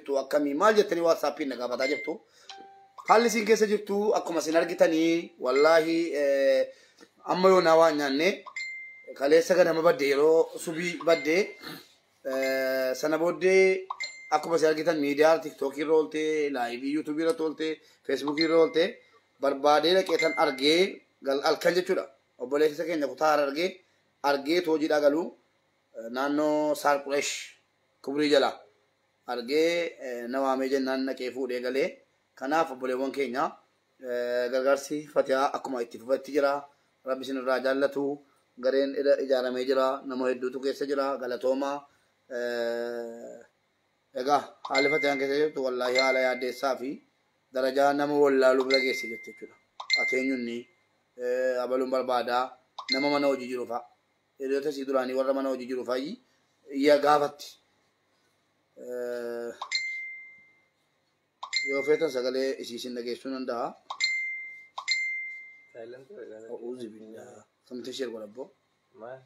Jirtu akkamii, maal jettanii WhatsAppiin na gaafataa jirtu. Haalli isin keessa jirtu akkuma isin argitanii, wallaahi amma yoo naa waan nyaanne kaleessa ganama badde, yeroo subii badde. Sana booddee akkuma isin argitan miidiyaa TikTokii irra oolte, liveii YouTubeii irra oolte, Facebookii irra oolte. Barbaadee dhaqeetan argee halkan jechuudha. Obboleessa keenya kutaa argee argee hojiidhaa galuu naannoo Saar Qureesh kubrii jala argee na waamee jennaan dhaqee fuudhee galee. Kanaaf obboleewwan keenya, gargaarsi Fatihaa akkuma itti fufetti jira. Rabbi isin irraa jaallatu. Gareen ijaaramee jira. Nama hedduutu keessa jira. Galatooma. Egaa haalli Fatihaan keessa jirtu wallaahi haala yaaddeessaa fi darajaa nama wallaaluu bira geesse jirti jechuudha. Ateenyunni abaluun barbaadaa nama mana hojii jiru fa'a. Hiriyoota isii duraanii warra mana hojii jiru fa'i iyya gaafatti. Yoo feetan sagalee isii isin dhageessuu danda'a. A'uuzu billah. Kamtu share godha abboo? Maal?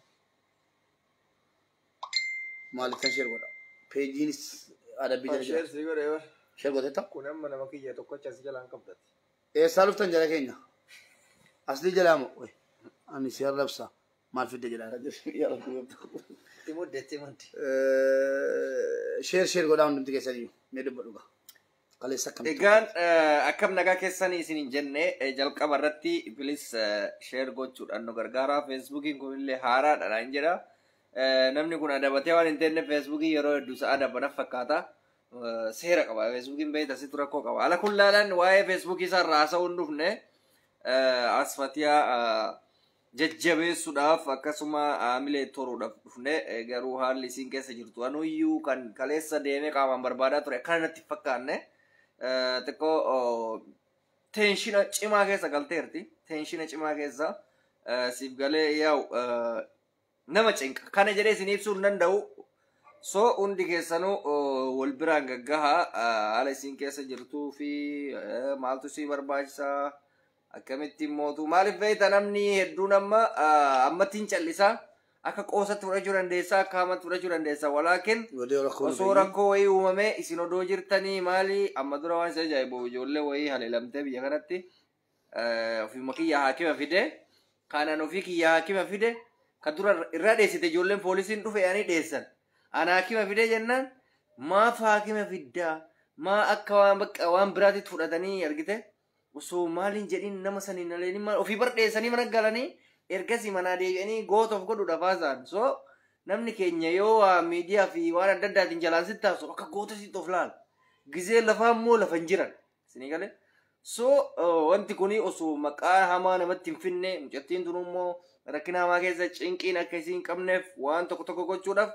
Maalittan share godha? Peejiinis adabbii jala jira. Share sii godhe bar. Share gooteetta? Kun amma nama kiyya tokkocha as jalaan qabdati. Eessaa dhuftan jala keenya? Aslii jalaa moo? Ani si arrabsa. Maal fidde jedhaa? Yaa Rabbi. Itti mudde, itti mudde. Share share godhaa hundumti keessaniyyuu. Mee dubbadhu gaa. Kaleessa akkamitti? Egaan akkam nagaa keessanii isin hin jenne. Jalqaba irratti please share gochuudhaan nu gargaara. Facebookiin kunillee haaraadha naan jedha. Namni kun adabatee waan hin teenne Facebookii yeroo hedduu sa'a adabana fakkaata. Seera qaba. Facebookiin beekta situ rakkoo qaba. Ala kun laalaan waa'ee Facebookii isaa irraa haasa'uu hin dhufne, as Fatiyaa jajjabeessuudhaaf akkasuma haamilee toruudhaaf dhufne. Garuu haalli isiin keessa jirtu anuyyuu kan kaleessa deemee qaamaan barbaadaa ture akkana natti hin fakkaanne. Xiqqoo tension cimaa keessa galteerti. Tension cimaa keessa siif galee yaa'u nama cinqa. Kana jedhee isin ibsuu hin danda'u. So hundi keessanuu wal biraan gaggahaa, haala isiin keessa jirtuu fi maaltu sii barbaachisaa, akkamitti mootu, maaliif beekta, namni hedduun amma ammatti hin callisaa, akka qoosatti fudhachuu dandeessaa, akka hamatti fudhachuu dandeessaa, walaakin osoo rakkoo wayii uumame isin odoo jirtanii maali. Amma dura waan isa ajaa'ibu ijoollee wayii haleelamtee biyya kanatti ofiima kiyya haakima fide, kanan ofii kiyya haakima fide, ka dura irraa dheessite ijoolleen poolisiin dhufe ani dheessan. Ana haakima fide jennaan, maaf haakima fiddaa, maa akka waan bakka waan biraatitti fudhatanii argite, osoo maaliin jedhin nama saniin aleeni maal ofii bar dheessanii mana galanii ergasii manaa deebi'anii goota of godhuudhaaf haasa'an. So namni keenya yoo waa miidiyaa fi waan adda addaatiin jalaan sitti taasu akka goota sitti of laala. Gizee lafaa immoo lafa hin jiran. Isinii galee? So wanti kuni osoo maqaa hamaa namatti hin finne, mucattiin tun immoo rakkina hamaa keessa cinqiin akka isiin hin qabneef waan tokko tokko gochuudhaaf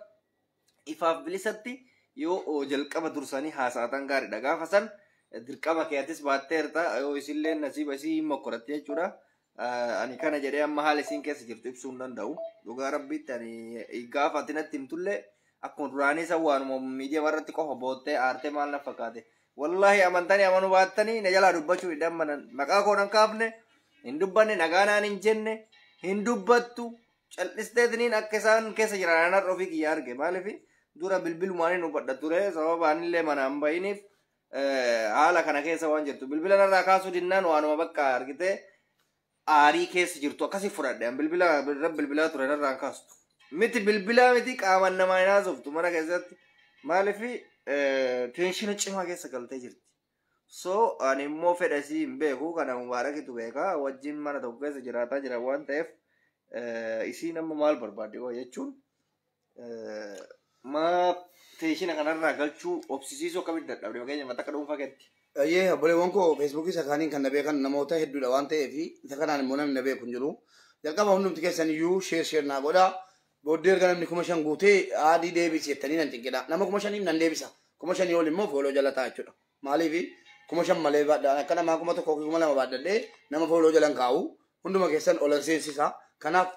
ifaaf bilisatti yoo jalqaba dursanii haasa'atan gaariidha. Gaafa san dirqama keetis baatteerta, yoo isillee nasiiba isii hin mokkoratti jechuudha. Ani kana jedhee amma haala isiin keessa jirtu ibsuu hin danda'u. Dhugaa Rabbiitti ani gaafa ati natti himtullee akkuma duraanii san waanuma miidiyaa irratti qofa boottee aartee maal na fakkaate. Wallaahi amantanii amanuu baattanii na jalaa dubbachuu hin dammanan. Maqaa koo nan kaafne, hin dubbanne, nagaa naan hin jenne, hin dubbattu. Cal'isteetiniin akka isaan keessa jiran anarra ofii kiyya arge. Maaliif dura bilbilumaan hin hubadha ture, sababa anillee mana hin bahiniif haala kana keessa waan jirtu. Bilbila narraa kaasuu dinnaan waanuma bakka argite aarii keessa jirtu akkasii fudhadhe. Bilbila irra bilbilaa ture narraa hin kaastu. Miti bilbilaa miti, qaamaan namaa hin haasoftu mana keessatti. Maaliif tension cimaa keessa galtee jirti. So ani immoo fedha isii hin beeku, kana Mubaarakitu beeka, wajjin mana tokko keessa jiraataa jira waan ta'eef, isiin amma maal barbaadde jechuun maa tension kanarraa galchuu obsisiisuu akkamitti dadhabde fakkeenya mata akka dhuunfaa keetti? Ayyee, obboleewwan koo, Facebookii isa kaaniin kan na beekan namoota hedduudha waan ta'eef isa kanaan immoo namni na beeku hin jiru. Jalqaba hundumti keessan iyyuu share share naa godhaa. Booddee erga namni 5,000 guutee add deebisi jettanii nan cinqidha. Nama 5,000f nan deebisa. 5,000 ol immoo follow jala ta'a jechuudha. Maaliif 5,000 malee baadhaa akka namaa 1,000, 2,000 baadhadhee nama follow jalan kaa'u, hunduma keessan olan seensisa. Kanaaf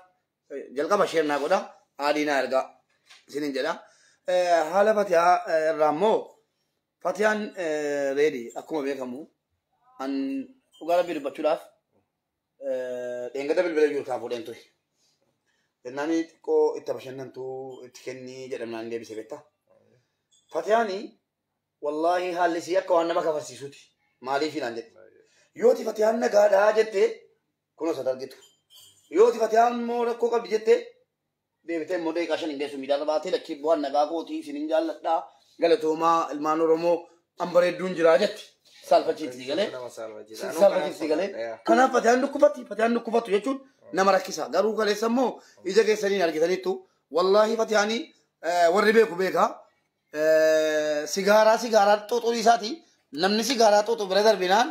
jalqaba share naa godha, add naa ergaa isinin jedha. Haala Fatihaa irraa immoo Fatihaan reedi akkuma beekamu an dhugaa Rabbii dubbachuudhaaf dheengadda bilbila jiru kaa fuudheen ture. Jennaan xiqqoo itti bashannantuu itti kennii jedhamnaan deebise beektaa. Fatihaani Wallaahi haalli isii akka waan nama kafarsiisuuti. Maaliif naan jette? Yooti Fatiyaan nagaadhaa jette kunoo isa argitu. Yooti Fatiyaan immoo rakkoo qabdi jette deebitee immoo daqiiqaa 5 hin geessu miidhaa baatee lakkii bu'aan nagaa kootii isinin jaalladhaa galatoomaa ilmaan Oromoo an bareedduun jiraa jetti. Saalfachiitti galee. Nama saalfachiisa. Saalfachiitti galee. Kanaaf Fatiyaan dhukkubatti Fatiyaan dhukkubatu jechuun nama rakkisa. Garuu kaleessa immoo ija keessaniin argitaniittu wallaahi Fatiyaanii warri beeku beekaa. Sigaaraa xuuxuu isaati. Namni sigaaraa xuuxu bira darbinaan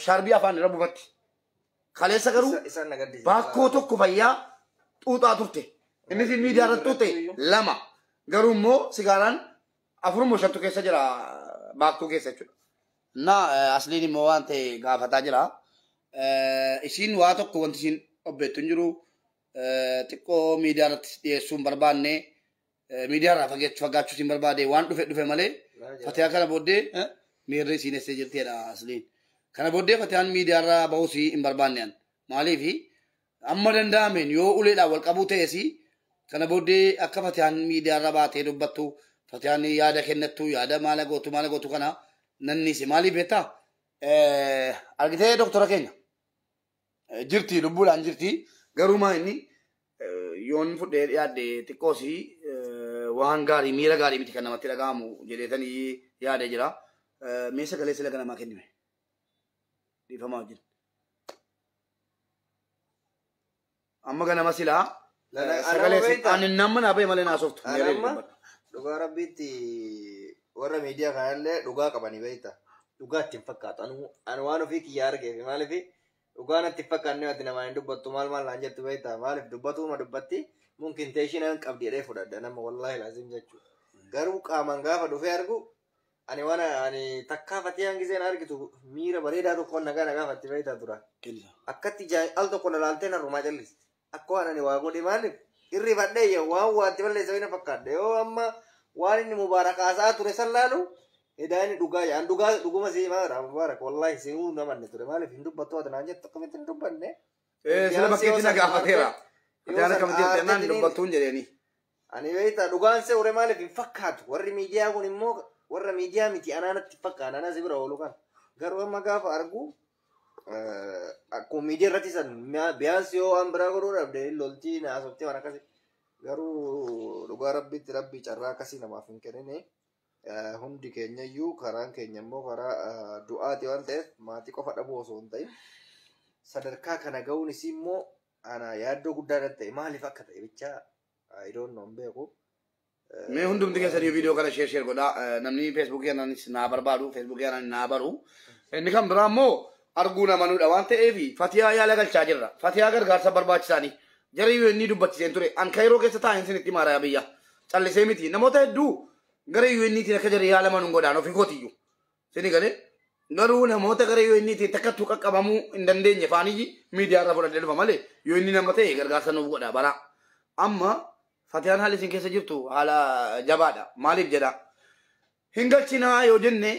shaarbii afaan irra buufatti. Kaleessa garuu Isaan na gaddisiisa. baakkoo tokko fayyaa xuuxaa turte. Innis miidiyaa irratti xuuxe 2. Garuu immoo sigaaraan 4 moo 5 keessa jira baakkoo keessa jechuudha. Na asliin immoo waan ta'e gaafataa jira. Isiin waa tokko wanti isiin obbeettu hin jiru. Xiqqoo miidiyaa irratti dhiyeessuu hin barbaanne. Miidiyaa irraa fagaachuu hin barbaade waan dhufe dhufe malee Fatiyaa kana booddee miirri isiin essee jirtidha asliin. Kana booddee Fatiyaan miidiyaa irraa bahuus hin barbaanne an. Maaliif amma danda'ameen yoo uleedhaan wal qabuu ta'es kana booddee akka Fatiyaan miidiyaa irra baatee dubbattu Fatiyaan yaada kennattu yaada maala gootu kana nanniise. Maaliif beektaa? Argitee doktora keenya jirti lubbuudhaan jirti garuu maa inni yoon fudhee dhiyaadhe xiqqoos waan gaarii miira gaarii miti kan namatti dhaga'amu jedheetanii yaadee jira. Mee sagalee sila ganamaa kennime? Dhiifamaa wajjin. Amma ganama silaa sagalee ani nama naa bahe malee naa sooftu. Anamma dhugaa rabbiitti warra miidiyaa kanallee dhugaa qabanii beekta. Dhugaa ittiin fakkaatu. Anu waan ofii kiyyaa argeef maaliif dhugaa natti fakkaanne ati namaan hin dubbattu maal maal naan jettu beekta. Maaliif dubbatuma dubbatti mumkin teeshiin an qabdi jedhee fudhadha nama wallaahi laazim jechuudha. Garuu qaamaan gaafa dhufee argu ani waan ani takkaa Fatiyaan giseen argitu miira bareedaa tokkoon nagaa nagaa fatti beekta dura. Akkatti al tokko na laaltee narrumaa callisti. Akka waan ani waa godhe maaliif irri fadhee waan waatti balleessa na fakkaadha. Yoo amma waan inni Mubaarak haasaa ture san laalu edaa inni dhugaa jedhan dhugaa dhuguma sii maadha Mubaarak wallaahi sii namanne ture maaliif hin dubbattu ati naan jettu akkamitti hin dubbanne. Sila bakkeetti na gaafateera. Fatiyaan akkamitti jettee naan dubbattuun jedheeni. Ani beektaa dhugaan see ure maaliif hin fakkaatu warri miidiyaa kun immoo warra miidiyaa miti anaanatti fakkaata anaa si bira oolu kan garuu amma gaafa argu akkuma miidiyaa irratti san biyaansi yoo waan biraa godhuu dhabde loltii naasoftee waan akkasii garuu dhugaa rabbitti rabbi carraa akkasii namaaf hin kennine hundi keenya iyyuu karaan keenya immoo karaa du'aati waan ta'eef maatii qofa dhabuu osoo hin ta'in sadarkaa kana ga'uun isii immoo ana yaaddoo guddaa ta'e maaliif akka ta'e bichaa I don't know beeku. Mee hundumti keessanii viidiyoo kana share godhaa. Namni feesbuukii kanaanis naa barbaadu feesbuukii kanaan naa baru. Inni kan biraa immoo arguu namanuudha waan ta'eef Fatiyaa yaala galchaa jirra. Fatiyaa gargaarsa barbaachisaanii. Jara yoo inni dubbachiseen ture an Kaayiroo keessa taa'een sinitti maaraa biyya. Callisee miti namoota hedduu gara UN'tiin akka jara yaalaman hin godhaan ofii kootiyyuu. Sini galee garuu namoota gara UN'tiin takkattuu qaqqabamuu hin dandeenye faaniyyi miidiyaa irra fudhadhee dhufa malee yoo inni nama ta'e gargaarsa nuuf godha bara. Amma Fatiyaan haalli isin keessa jirtu haala jabaadha. Maaliif jedha? Hin galchinaa yoo jenne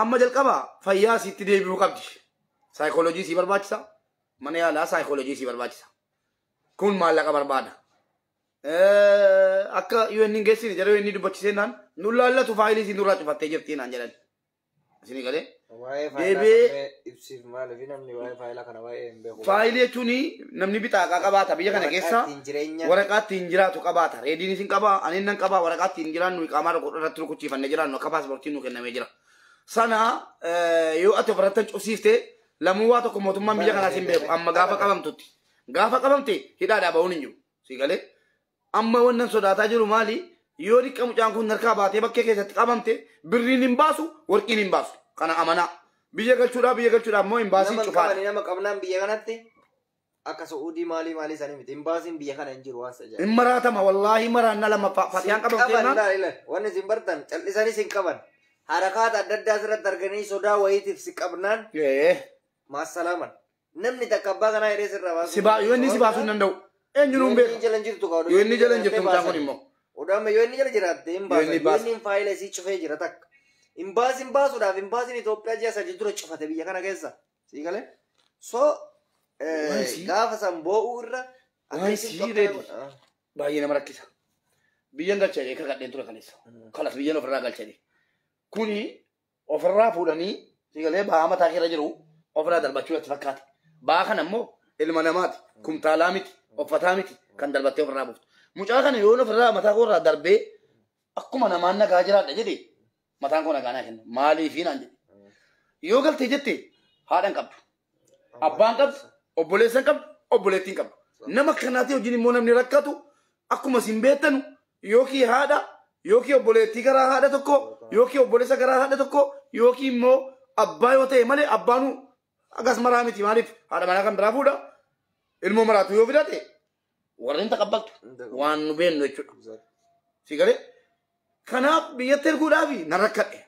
amma jalqaba fayyaa isiitti deebi'uu qabdi. Saayikooloojii isii barbaachisa. Mana yaalaa saayikooloojii isii barbaachisa. Kun maallaqa barbaada. Akka UN hin geessine jara UN dubbachisee naan nu laallatu faayilii isiin nurraa cufattee jirti naan jedhan. Isinii galee? Waa'ee faayilaa ibsiif maaliif namni waa'ee faayilaa kana baay'ee hin beeku. Faayilii jechuun namni bitaaqaa qabaata biyya kana keessa waraqaa ittiin jiraatu qabaata. Reediin isin qabaa, ani nan qabaa waraqaa ittiin jiraannu qaamaa irratti rukuchiifannee jiraannu akka paaspoortiin nu kennamee jira. Sana yoo ati ofirratti cufsiifte lamuu waa tokko mootummaan biyya kanaas hin beeku amma gaafa qabamtutti. Gaafa qabamte hidhaadhaa bahuun hin jiru. Si galee? Amma wannan sodaataa jiru maali? Yoo dhiqqa mucaan kun harkaa baatee bakkee keessatti qabamte birriin hin baasu warqiin hin baasu. Kana amanaa. Biyya galchuudhaaf immoo hin baasiin cufaadha. Nama qabnaan biyya kanatti akka Su'uudii maalii maalii isaanii miti hin baasiin biyya kana hin jiru waan isa jedhu. Hin maraatama wallaahi maraanna lammaffaa Fatiyaan qabamtee naan. Wanni isin bartan callisanii sin qaban harakaata adda addaa asirratti arganii sodaa wayiitiif si qabnaan. Maasalaaman namni takka abbaa kanaa hidhee sirraa baasuu. Yoo inni si baasuu hin danda'u. Eenyuun hin beeku. Yoo inni jala hin jirtu mucaan kun immoo. Odaama yoo inni jala jiraatte hin baasan. Yoo inni faayila isii cufee jira takka. Hin baasin baasuudhaaf hin baasin Itoophiyaa ji'a 3 dura cufate biyya kana keessa. Sii galee? So gaafa san boo'uu irra. Waan sii reedi. Baay'ee nama rakkisa. Biyyan galcha jedhee kakadheen ture kaleessa. Kalas biyyan ofirraa galcha jedhee. Kuni ofirraa fuudhanii sigalee ba'aa mataa keessa jiru ofirraa darbachuu natti fakkaate. Ba'aa kana immoo ilma namaati. Kumtaalaa miti. Uffataa miti. Kan darbattee ofirraa buuftu. Mucaa kana yoon ofirraa mataa koo irraa darbee akkuma namaan nagaa jiraadha jedhee mataan koo nagaa naa kenna. Maaliifii naan jedhe. Yoo galtee jette haadha hin qabdu. Abbaan qabdu, obboleessa hin qabdu, obboleettiin qabdu. Nama kanaatii wajjin immoo namni rakkatu akkuma isin beektanu yookiin haadha yookiin obboleettii garaa haadha tokko yookiin obboleessa garaa haadha tokko yookiin immoo abbaa yoo ta'e malee abbaanu akkas maraa miti maaliif haadha manaa kan biraa fuudha ilmoo maraatu yoo fidate warreen taqabbaltu waan nu beennu jechuudha. Si galee kanaaf biyyatti erguudhaaf nan rakkadhe.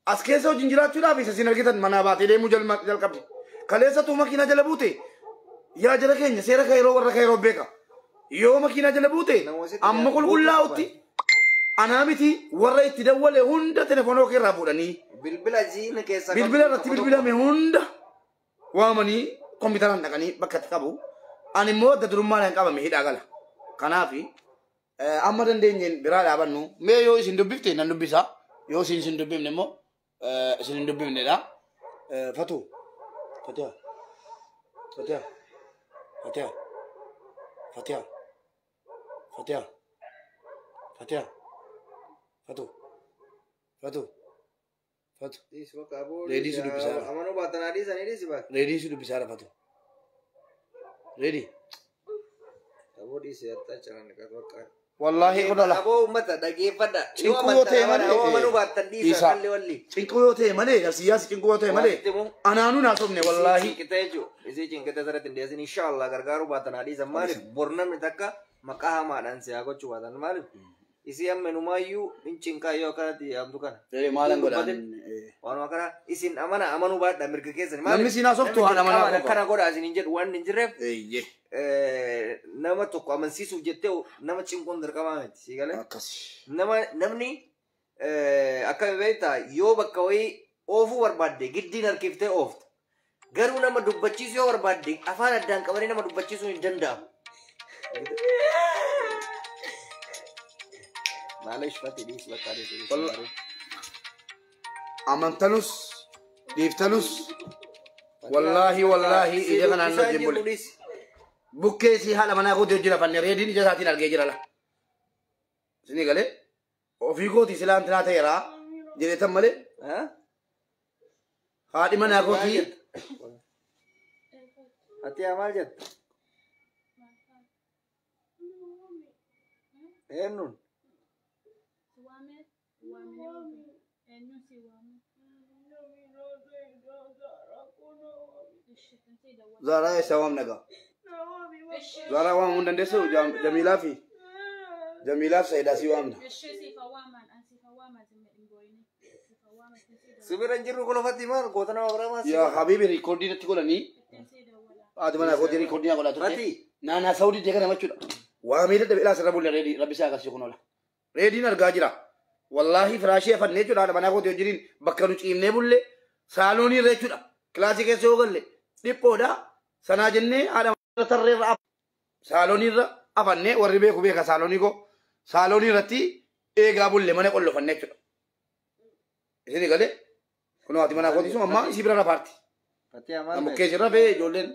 As keessa wajjin jiraachuudhaaf isa isin argitan manaa baatee deemuu jalqabde. Kaleessatu makiinaa jala buute yaa jala keenya seera kayroo warra kayroo beeka. Yoo makiinaa jala buute amma qulqullaa'utti anaa miti warra itti dawwale hunda telefoonoo kee irraa fuudhanii Bilbila jiina keessa bilbila irratti bilbilame hunda waamanii kompiitaraan dhaqanii bakka itti qabu. Ani immoo adda durummaan qabame hidhaa gala. Kanaaf amma dandeenyeen biraa dhaabannu mee yoo isin dubbifte nan dubbisa yoo isin isin dubbifne immoo isin hin dubbifnedha. Fatu Fatiha Fatiha Fatiha Fatiha Fatiha Fatiha Fatu Fatu Fatu Reedii si dubbisaa. Amanuu baatan dhiisanii dhiisi baate. Reedii si dubbisaa Fatu Reedii Aboo dhiisi hattaa jiran bakka. Wallaahi kun ala Aboo uummata dhageeffadha. Cinquu yoo ta'e malee Yoo amanuu baatan dhiisa kalli walli. Cinquu yoo ta'e malee siyyaasi cinquu yoo ta'e malee anaanuu naa sobne wallaahi. Cinqitee jechuudha. Isii cinqitee sarratti hin dhiyeessin inshaallah gargaaruu baatan haa dhiisan maaliif bor namni takka maqaa hamaadhaan si haa gochuu baatan maaliif isii amma inumaayyuu hin cinqaa yoo akkanatti yaamtu kana. Maalan godhaan. Waanuma kana isin amana amanuu baadha mirga keessan. Namni siin haasoftu haadha manaa qofa. Akkana godha isin hin jedhu waan hin jirreef Eeyyee. nama tokko amansiisuuf jettee nama cinquun dirqamaa miti si galee. Akkasi. Nama namni akka beektaa yoo bakka wayii oofuu barbaadde giddiin harkiftee oofta. Garuu nama dubbachiisuu yoo barbaadde afaan addaan qabanii nama dubbachiisuu hin danda'amu. Maaliif fati dhiis bakka dhiis. Amantanus dhiiftanus wallaahi wallaahi ija kanaan nu wajjin bule. Bukkee isii haadha manaa kootii hojii lafanne reediin ija isaatiin argee jira la. Isinii galee ofii kootii silaa intinaa ta'eera jedheetan malee haadhi manaa kootii Ati maal jetta? Eenyuun? Zaaraa eessaa waamna gaa? Zaaraa waamuu hin dandeessu Jamiilaa fi Jamiilaa fi Sayidaa si waamna. Si bira hin jirru kolofatti maal goota nama biraa maal si Yaa habiibi riikoordii natti godhanii haati manaa kootii riikoordii naa godhaa turte. Fati. Naanaa Saawudii deega nama jechuudha. Waamee dadhabe ilaa sirra bulle reedii rabbi isaa agarsiisu kun oola. Reediin argaa jira. Wallaahi firaashii afannee jechuudha haadha manaa kootii wajjiniin bakka nu ciimnee bulle saaloonii irra jechuudha. Kilaasii keessa yoo galle dhiphoodha. Sanaa jennee haadha manaa tarree irra saaloonii irra afannee warri beeku beeka saaloonii koo saaloonii irratti eegaa bulle mana qollofannee jechuudha. Isin galee kunoo haati manaa kootii sun ammaa isii bira rafaarti. Fati maal Mukkee isirra bee ijoolleen.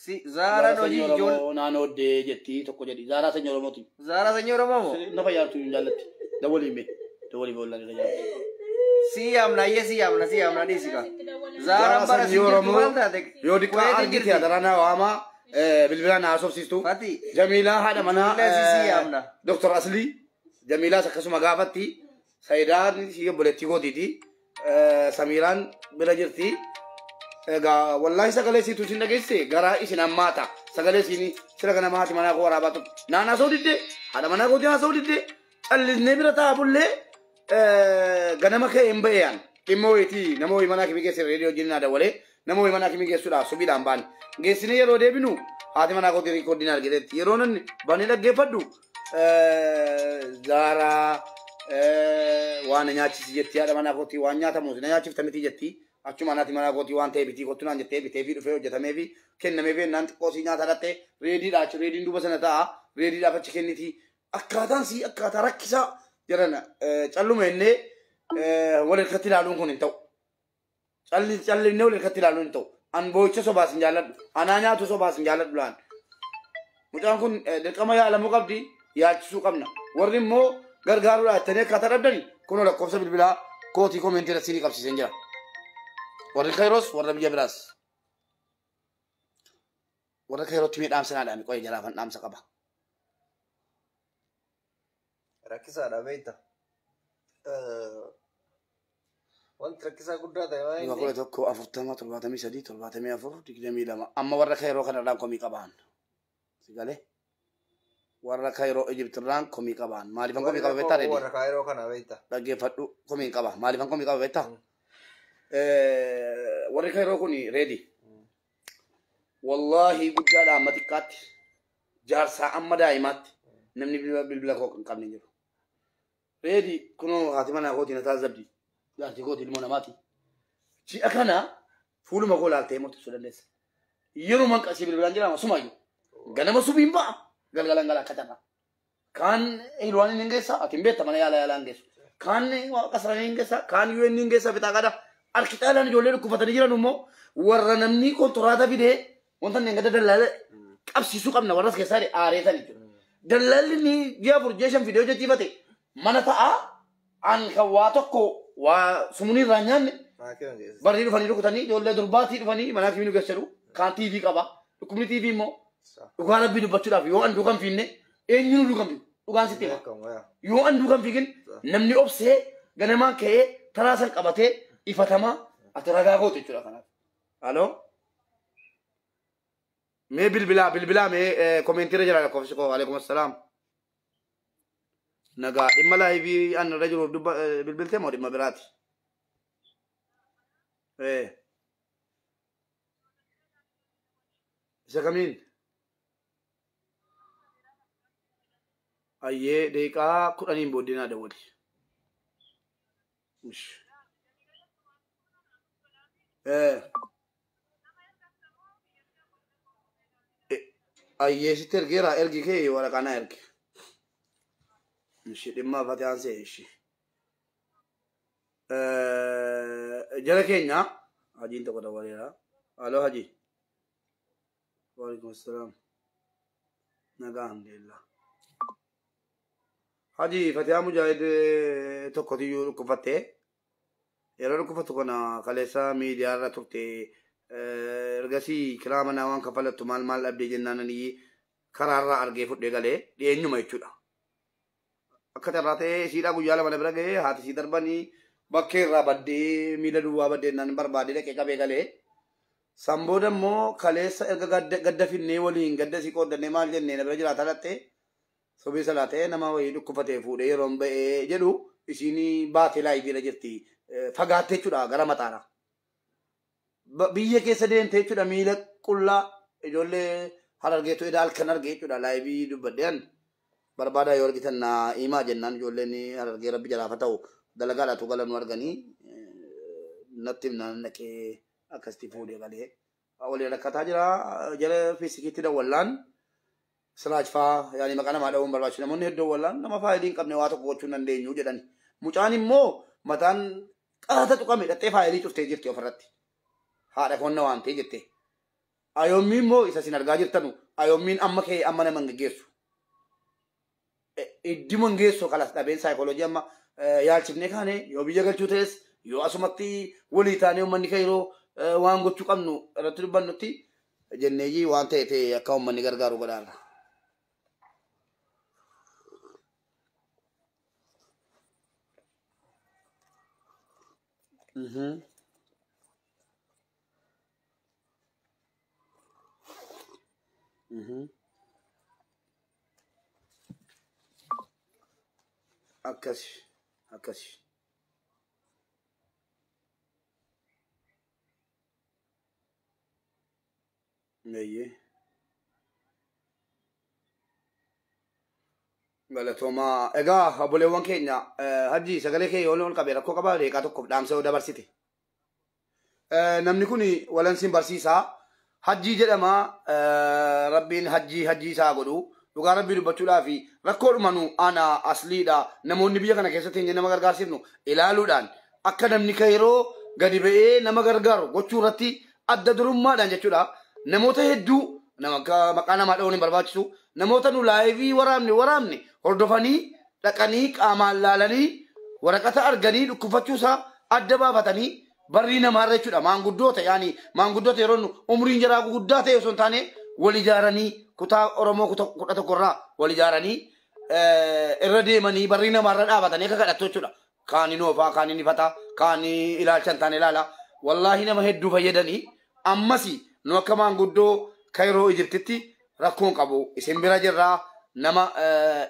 Si Zaaraan hojii ijoollee. Naannoo oddee jetti tokko jedhi. Zaaraa sanyii Oromooti. Zaaraa sanyii Oromoo moo? Na fayyaartu hin jaallatti. Dawwaliin bee. Dawwaliin boolla ni jaallatti. Si yaamna ayyee si yaamna si yaamna dhiisi kaa. Zaaraan bara si sanyii jirtu Oromoo maal taate? yoo diqqaa argite adaraa naa waamaa bilbilaan naa haasofsiistu. Fati. Jamiilaa haadha manaa Ijoollee si yaamna. Dr. Aslii Jamiilaas akkasuma gaafatti. Sayidaan si obboleettii kootiiti. Samiiraan bira jirti. Egaa wallaahi sagalee siitu isin dhageesse garaa isin hammaata. Sagalee isin sira kana haati manaa koo waraabaa turte. Naan haasa'uu didde haadha manaa kootiin haasa'uu didde callisnee bira taa'aa bullee ganama ka'ee hin ba'eeyaan. Dhimma wayiitii nama wayii manaa kimi geesse reediyoo wajjin naa dawwalee nama wayii manaa kimi geessuudhaaf subiidhaan baane. Geessinee yeroo deebinu haati manaa kootiin riikoordiin argiteetti. Yeroo namni banee dhaggeeffadhu Zaaraa waan na nyaachisi jetti haadha manaa kootii waan nyaatamu na nyaachifta miti jetti. Achuma naati mana kootii waan ta'e bitii kottu naan jettee bitee fi dhufee hojjetamee fi kennamee fi naan xiqqoo sii nyaata dhattee reediidha achi reediin duuba sana ta'a reediidhaaf achi kenniti. Akkaataan sii akkaataa rakkisaa jedhan calluma innee wal irratti ilaaluun kun hin ta'u. Callinnee wal irratti ilaaluun hin ta'u. An boo'icha sobaas hin jaalladhu. Anaa nyaatu sobaas hin jaalladhu laan. Mucaan kun dirqama yaalamuu qabdi yaalchisuu qabna. Warri immoo gargaaruudhaa jettanii akkaataa dhabdani kunoo lakkoofsa bilbilaa kootii koomentii irratti ni qabsiiseen jira. Warri Kairos warra biyya biraas. Warra Kairootti mee dhaamsa naa dhaami qo'ee jalaafan dhaamsa qaba. Rakkisaadha beekta. Wanti rakkisaa guddaa ta'e waan Dhibba inni 11 40 73 74 22 amma warra Kairoo kanarraan komii qabaan. Si galee? Warra Kairoo Ijiptirraan komii qabaan. Maaliifan komii qaba beektaa reedi? Warra Kaayiroo kana beekta. Dhaggeeffadhu komii qaba. Maaliifan komii qaba beektaa? Warri Kairoo kun reedi. Wallaahi guddaadha amma xiqqaatti. Jaarsaa amma daa'imaatti. Namni bilbila koo hin qabne jiru. Reedi kunoo haati manaa kootii na taasisabdi. Jaartii kootii ilmoo namaati. Ji'a kana fuuluma koo laaltee murteessuu dandeessa. Yeroo qasii bilbilaan jedhama sumayyuu. Ganama subiin ba'a. Galgalan gala akka carraa. Kaan hilwaan hin geessa ati hin beekta mana yaala yaalaa hin geessu. Kaan qasranii hin geessa kaan UN hin geessa bitaa qada. Harki caalaan ijoollee dhukkufatanii jiran immoo warra namni kontoraata fidee wanta inni gada dallaala qabsiisuu qabna warras keessaa aareessan jechuudha. Dallaalli ni ji'a 4 ji'a 5 fidee hojjechiifate mana ta'a an kan waa tokko waa sumuunii irraa nyaanne barrii dhufanii rukutanii ijoollee durbaatii dhufanii mana kimi nu geessu kaan TV qaba dhukkubni TV immoo dhugaa rabbii dubbachuudhaaf yoo an duukan fiinne eenyuun duukan fiigu dhugaan sitti hima yoo an duukan fiigin namni obsee ganamaan ka'ee taraa san qabatee ifatamaa ati ragaa gootu jechuudha kanaaf. Aloo mee bilbilaa mee koomentiirra jira lakkoofsi koo alaikum assalaam. Nagaa dhimma laayivii an irra jiruuf bilbiltee moo dhimma biraati? Isa kamiin? Ayyee daqiiqaa 10 booddee naa dawwali. Ayyee sitti ergeera ergi kee waraqaa naa ergi. Ishi dhimma Fatiyaan se'e ishi. Jara keenya hajiin tokko dawwaleera. Aloo hajii. Waalaikum assalaam. Nagaa alhamdulillah. Haji Fatiyaa Mujaahid tokkotiyyuu dhukkufattee yeroo dhukkufattu kana kaleessa miidiyaa irra turte ergasii kiraa manaa waan kafalattu maal maal dhabdee jennaan ani karaarraa argee fudhee galee dhiyeenyuma jechuudha. Akka carraa ta'ee isiidhaa guyyaa 2 na bira ga'ee haati isii darbanii bakkee irraa baddee miila duwwaa baddee naan barbaadee dhaqee qabee galee. San booda immoo kaleessa erga gadda finnee waliin gadda isii qooddannee maal jennee na bira jiraataa dhattee sobii salaatee nama wayii dhukkufatee fuudhee yeroo ba'ee jedhu isiin baatee laayiviirra jirti. Fagaattee jechuudha gara mataadha. Biyya keessa deemtee jechuudha miila qullaa ijoollee harargeetu eda halkan argee jechuudha laayivii dubbadheen barbaadaa yoo argitan naa himaa jennaan ijoolleen harargee rabbi jalaafa ta'u dalagaadhaatu gala nu arganii natti himnaan dhaqee akkasitti fuudhee galee waliin rakkataa jira jala fiisikiitti dawwallaan Siraaj faa yaani maqaa namaa dha'uun barbaachisu namoonni hedduun wallaan nama faayilii hin qabne waa tokko gochuu hin dandeenyu jedhan. Mucaan immoo mataan qaata tuqame dhattee faayilii cuftee jirti ofirratti. Haadha koonna waan ta'e jette. Ayoommiin immoo isa isin argaa jirtanu ayoommiin amma ka'ee amma nama hin geggeessu. Idduma hin geessu kalas dhabeen saayikooloojii amma yaalchifnee kaane yoo biyya galchuu ta'es yoo asumatti walii taanee uummanni Kairoo waan gochuu qabnu irratti dubbannutti jenneeyyii waan ta'e ta'e akka uummanni gargaaru godhaarra. Akkasi akkasi. Eeyyee. Galatoomaa. Egaa obboleewwan keenya hajji sagalee kee yoo ol qabee rakkoo qabaa daqiiqaa tokkoof dhaamsa yoo dabarsite. Namni kun walansiin barsiisaa. Hajjii jedhama. Rabbiin hajjii isaa godhu. Dhugaa rabbii dubbachuudhaa fi rakkoodhuma nu ana asliidha. Namoonni biyya kana keessatti hin nama gargaarsifnu ilaaluudhaan akka namni yeroo gadi ba'ee nama gargaaru gochuu irratti adda durummaadhaan jechuudha. Namoota hedduu nama maqaa namaa dha'uun hin barbaachisu. Namoota nu laayivii waraabne hordofanii dhaqanii qaamaan laalanii waraqata arganii dhukkufachuusaa adda baafatanii barrii namaarra jechuudha. Maanguddoota yaani maanguddoota yeroo nu umriin jaraa guguddaa ta'e osoo hin taane wal ijaaranii kutaa Oromoo 11 irraa wal ijaaranii irra deemanii barrii namaarra dhaabatanii akka kadhattu jechuudha. Kaani noofaa, kaani nifataa, kaani ilaalcha hin taane ilaala. Wallaahi nama hedduu fayyadanii ammas nu akka maanguddoo Kaayiroo Ijiptitti rakkoon qabu. Isin bira jirraa nama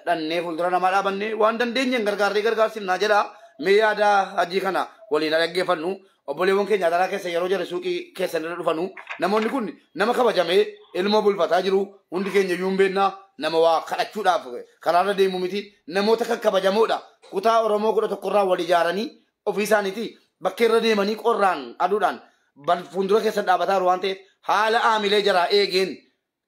dhannee fuuldura namaa dhaabannee waan dandeenyeen gargaarree gargaarsifnaa jedha. Mee yaada hajii kana waliin dhaggeeffannu. Obboleewwan keenya adaraa keessa yeroo jara suuqii keessan irra dhufanu namoonni kun nama kabajamee ilma bulfataa jiru hundi keenya iyyuu hin beekna. Nama waa kadhachuudhaaf karaarra deemu miti. Namoota kan kabajamoodha. Kutaa Oromoo 11 irraa wal ijaaranii ofii isaaniiti bakka irra deemanii qorraan aduudhaan fuuldura keessan dhaabataa jiru waan ta'eef haala aamilee jaraa eegeen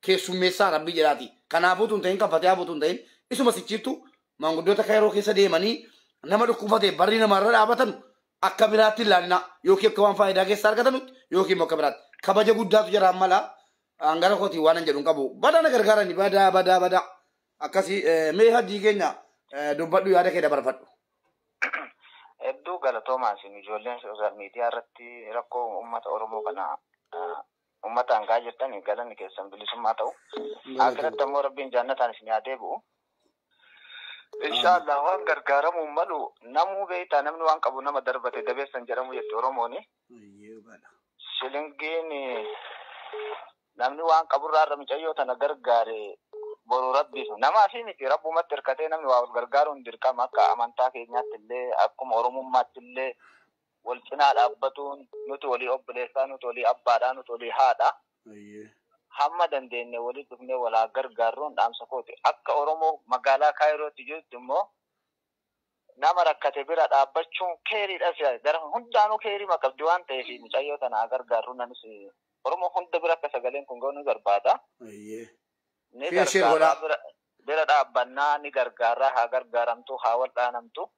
keessummeessaa rabbii jedhaati. Kanaafuu tun ta'in kanfatee hafu tun ta'in isuma sichiiftu maanguddoota Kaayiroo keessa deemanii nama dhukkubfatee barri namaarra dhaabatan akka biraatti ilaalina yookiin akka waan faayidaa keessaa argatanutti yookiin akka biraatti kabaja guddaatu jaraan mala hangara kootii waan hin jedhu hin qabu. Badaa na gargaarani badaa badaa badaa akkasii mee hajii keenya dubbadhu yaada kee dabarfadhu. Hedduu galatoomaa isin ijoolleen sooshaal miidiyaa irratti rakkoo uummata Oromoo kana uummata hangaa jirtan galanni keessan bilisummaa ta'u. Akkiratti ammoo rabbiin jaannataan isin haa deebi'u. Inshaallah waan gargaaramuun malu namuu beektaa namni waan qabu nama darbate dabeessan jedhamu jetti Oromooni. Shilingiin namni waan qaburraa irra mucayyoo tana gargaare boru rabbiif namaa fi miti rabbumatti hirkatee namni waa wal gargaaruun dirqama akka amantaa keenyaatti illee akkuma Oromummaatti illee wal cinaa dhaabbatuun nuti walii obboleessaa nuti walii abbaadhaa nuti walii haadha. Hamma dandeenye walii dhufnee walaa gargaarruun dhaamsa kooti. Akka Oromoo magaalaa Kaayirootti jirtu immoo nama rakkate bira dhaabbachuun keeriidha si'a. Gara hundaanuu keerii qabdi waan ta'eef mucayyoo tana gargaarruun anis Oromoo hunda bira akka sagaleen kun ga'u ni barbaada. Ni gargaaraa bira dhaabbannaa ni gargaaraa haa gargaaramtu haa wal dhaanamtu.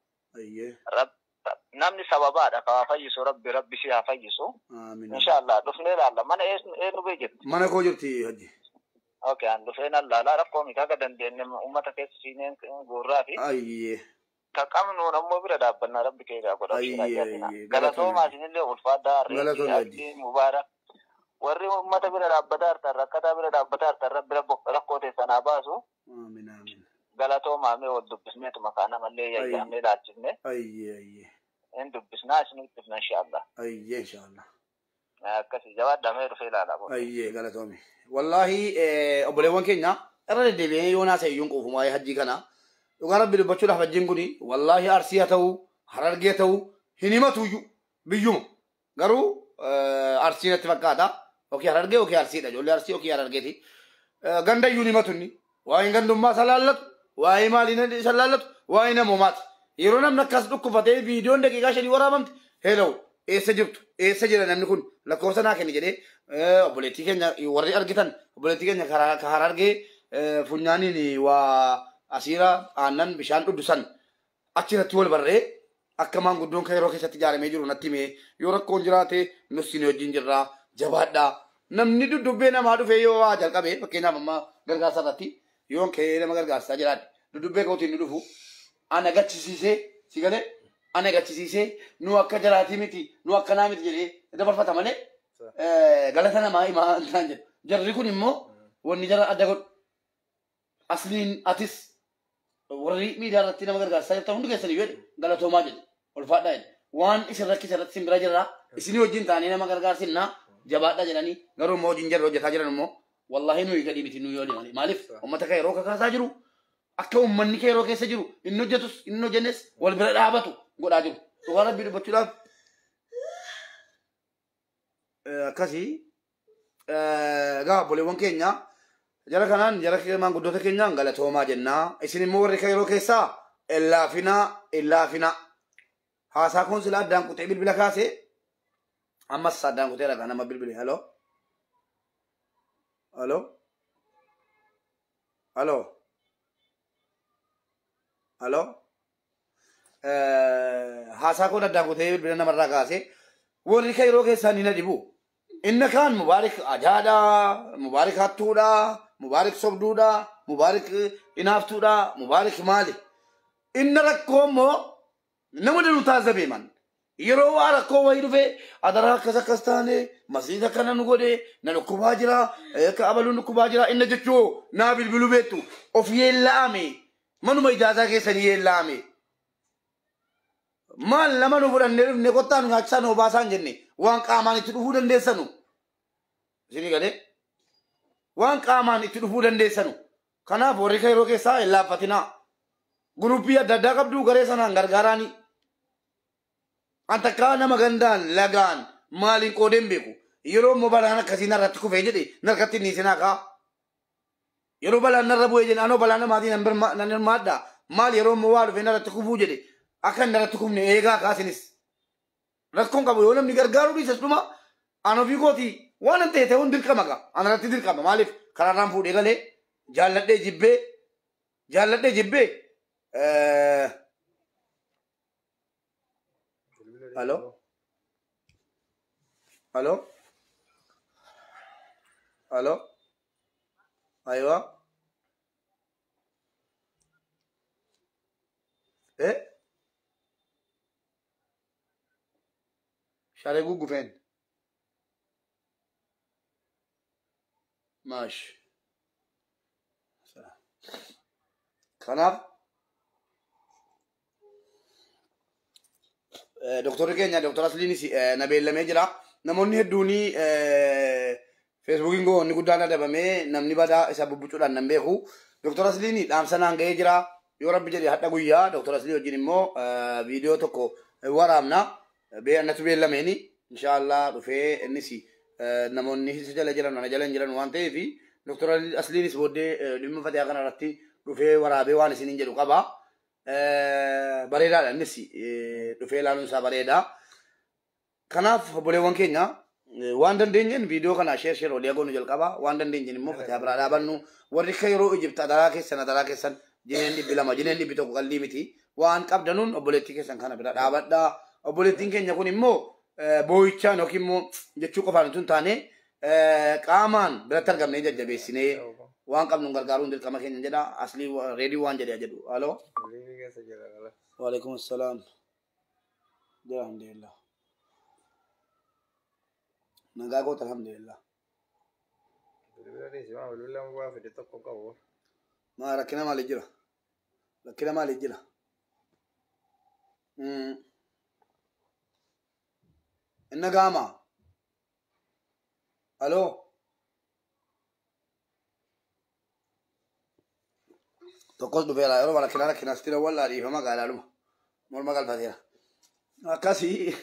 Namni sababaadha ka haa fayyisu rabbi rabbi si haa fayyisu. Inshaallah dhufnee ilaalla. Mana eenyu bee jirti? Mana koo jirti hajji. Okay, an dhufee nan laala rakkoo miti akka dandeenye uummata keessa siineen guurraa fi. Ka qabnuun ammoo bira dhaabbannaa rabbi keeraa godha. Galatoomaa isinillee ulfaadhaa reetii abdii mubaarak. Warri uummata bira dhaabbataa jirtan rakkataa bira dhaabbataa jirtan rabbi rakkoo teessan haa baasu. Galatoomaa mee wal dubbisneetuma maqaa namallee yayyamnee ilaalchifne. In dubbisnaa isin dubbisna inshaallah. Inshaallah. Akkasii jabaadhaa mee dhufee ilaalaa. Galatoomi. Wallaahi obboleewwan keenya irra deddeebi'ee yoo naasa iyyuu hin quufu waa'ee hajjii kana. Dhugaa rabbi dubbachuudhaaf hajjiin kuni wallaahi Arsii haa ta'u Harargee haa ta'u hin himatu iyyuu biyyuma. Garuu Arsii natti fakkaata. Yookiin Harargee yookiin Arsiidha. Ijoollee Arsii yookiin Harargeeti. Ganda iyyuu hin himatu inni. Waa'een gandummaa isa laallatu, waa'ee maalii isa laallatu, waa'ee namoomaati. Yeroo namni akkas dhukkufatee viidiyoon daqiiqaa 5 waraabamte hello eessa jirtu eessa jira namni kun lakkoofsa naa kenni jedhee obboleettii keenya warri argitan obboleettii keenya Harargee funyaaniin waa asiira aannan bishaan dhudhusan achirratti wal barree akka maanguddoon Kaayiroo keessatti ijaaramee jiru natti himee yoo rakkoon jiraate nus isin wajjin jirraa jabaadhaa. Namni duddubbee namaa dhufee yoo waa jalqabe fakkeenyaaf amma gargaarsa irratti yoon ka'ee nama gargaarsaa jiraadhe dudubbee kootiin ni dhufu ana gachisiisee si galee ana gachisiisee nu akka jaraatii miti nu akkanaa miti jedhee dabarfata malee galata namaa himaa hin ta'an jedhu. Jarri kun immoo wanni jara adda godhu asliin atis warri miidiyaa irratti nama gargaarsaa jirtan hundi keessan iyyuu jedhe galatoomaa jedhe ulfaadhaa jedhe waan isin rakkise irratti isin bira jirraa isinii wajjin taanee nama gargaarsinnaa jabaadhaa jedhanii garuu immoo hojiin jarri hojjetaa jiran immoo wallahi nuyi gadii miti nuyi olii malee maaliif uummata kan yeroo kakaasaa jiru akka uummanni kan yeroo keessa jiru inni hojjetus inni hojjennes wal bira dhaabatu godhaa jiru. Dhugaa rabbii dubbachuudhaaf akkasii egaa obboleewwan keenya jara kanaan jara maanguddoota keenyaan galatoomaa jennaa isin immoo warri kan yeroo keessaa illaafinaa illaafinaa haasaa kun silaa addaan kutee bilbila kaasee Ammas saddaan kuteera kan nama bilbile. Hello? Hello? Hello? Hello? Haasaa koo addaan kutee bilbila namarraa kaasee warri kan yeroo keessaa ni na dhibu. Inni kaan Mubaarik ajaadha, Mubaarik hattuudha, Mubaarik sobduudha, Mubaarik inaaftuudha, Mubaarik maali. Inni rakkoo immoo nama danuu taasisa beeman. Yeroo waa rakkoo wayii dhufe adaraa akkas akkas taane masiisa akkana nu godhe na dhukkubaa jira akka abaluun dhukkubaa jira inni jechuu naa bilbilu beektu of yeella'ame manuma ijaazaa keessanii yeella'ame. Maal nama nu fudhannee dhufne kottaa nu nyaachisaa nu obaasaa hin jenne waan qaamaan itti dhufuu dandeessanu. Isinii galee waan qaamaan itti dhufuu dandeessanu. Kanaaf warri kan yeroo keessaa hin laaffatinaa. Guruppii adda addaa qabdu garee sanaan gargaaraani. An takkaa nama gandaan lagaan maaliin qoodeen beeku. Yeroo immoo balaan akkasii narratti kufee jedhe narkatti inni isin haa. Yeroo balaan narra bu'ee jedhe anoo balaa namaatiin nan hirmaadha. Maal yeroo immoo waa dhufee narratti kufuu jedhe akka hin narratti kufne eegaa kaasinis. Rakkoon qabu yoo namni gargaaruu dhiisas dhuma an ofii kooti waan an ta'e ta'uun dirqama gaa. An irratti dirqama maaliif karaarraan fuudhee galee jaalladhee jibbee jaalladhee jibbee. Hello? Hello? Hello? Aywa? Eh? Share gugufen. Maash. Kanaaf doktorri keenya doktor Asliinis na beellamee jira. Namoonni hedduun feesbuukiin koo inni guddaan adabamee namni badaa isa bubbucuudhaan nan beeku. Doktor Asliin dhaamsa naan ga'ee jira. Yoo rabbi jedhe hadha guyyaa doktor Aslii wajjin immoo viidiyoo tokko waraabna. Annatu beellameeni inshaallah dhufee innis namoonni isa jala jiran ana jala hin jiran waan ta'eef doktor Asliinis booddee dhimma fatihaa kanarratti dhufee waraabee waan isiniin jedhu qaba. Bareedaadha innis dhufee ilaaluun isaa bareeda. Kanaaf obboleewwan keenya waan dandeenyeen viidiyoo kana sheer sheer olii goonu jalqaba. Waan dandeenyeen immoo fatihaa biraa dhaabannu warri akka yeroo Ijipti adaraa keessan jineen 200 jineen 100 qalbii miti. Waan qabdanuun obboleettii keessan kana bira dhaabadhaa. Obboleettiin keenya kun immoo boo'ichaan yookiin immoo jechuu qofaan utuu hin taane qaamaan biratti argamnee jajjabeessinee waan qabnuun gargaaruun dirqama keenya jedha. Aslii reedii waan jedhee jedhu. Halo? Waalaikum assalaam. Alhamdulillah. Nagaa goota alhamdulillah. Maa rakkina maalii jira? Rakkina maalii jira? Inna gaama. Halo? Tokkos dhufeera yeroo rakkina rakkina asitti wallaa dhiifama gaalaaluma. Morma galfateera. Akkasii.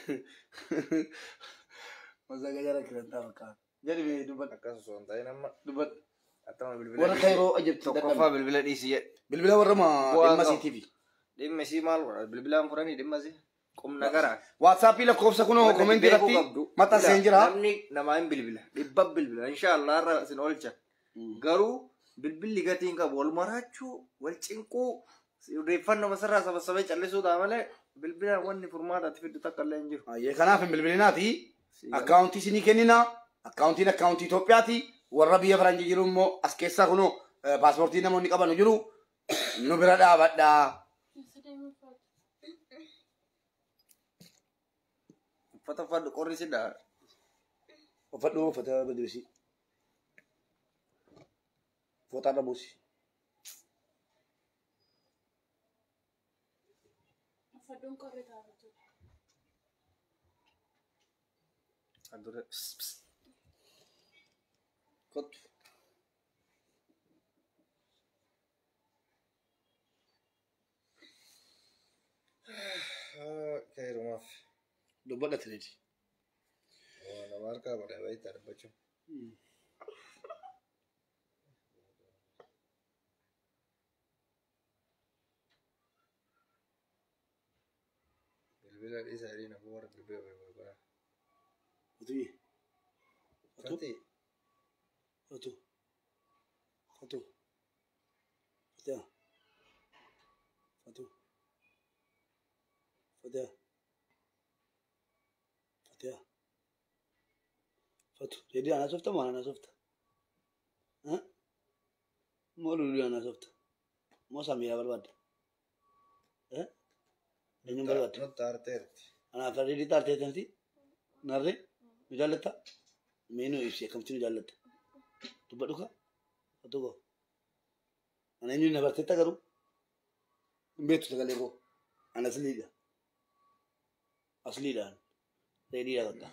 Masagaja rakkina ta'a fakkaata. Jedhi mee dubbadhu. Akkas osoo hin ta'in amma. Dubbadhu. Attama bilbila. Warra Kairoo Ijipti Tokkoffaa bilbila dhiisii jedhe. Bilbila warra dhimma isiitiifi. Dhimma isii maal godha? Bilbilaan furanii dhimma isii. Qubna garaa. Waatsaappii lakkoofsa kunoo komentii irratti maxxanseen jira. Namni namaa hin bilbila. Dhibba bilbila. Inshaallah irra isin oolcha. Garuu bilbilli gatii hin qabu. Wal maraachuu, wal cinquu, odeeffannoo masarraa sabasabee callisuu ta'a malee bilbilaan wanni furmaataatti fiddu takka illee hin jiru. Kanaaf hin bilbilinaati. Akkaawuntii isinii kennina. Akkaawuntiin akkaawuntii Itoophiyaati. Warra biyya Faranjii jiru immoo as keessaa kunoo paaspoortii namoonni qaban jiru. Nu bira dhaabadhaa. Uffata uffadhu qorri si dhaha. Uffadhu uffata badibisi. Fooxaa dhabuusi. Uffadhuun qorri taa'atu. Adurre. Kottu. Kairumaaf. Dubbadha tireeti. Nama harkaa godhee baay'ee dubbachuu. Bilbila dhiisaa jedhii nama warra bilbila barbaada. Fatuye. Fatu. Fati. Fatu. Fatu. Fatiha. Fatu. Fatiha. Fatiha. Fatu. Reedi anaa softa moo anaa softa? Moo luluu anaa softa? Moo Samiraa barbaadda? Eenyuun barbaadda? Nutti aarteerti. Anaaf reedii taarteetanti? Narree? Nu jaallatta? Mee nu ibsi akkamti nu jaallatta? Dubbadhu ka? Fatu koo. Ana eenyuun na barteetta garuu? Hin beektu sagalee koo. Ana asliidha. Asliidhaan. Reediidha bakka.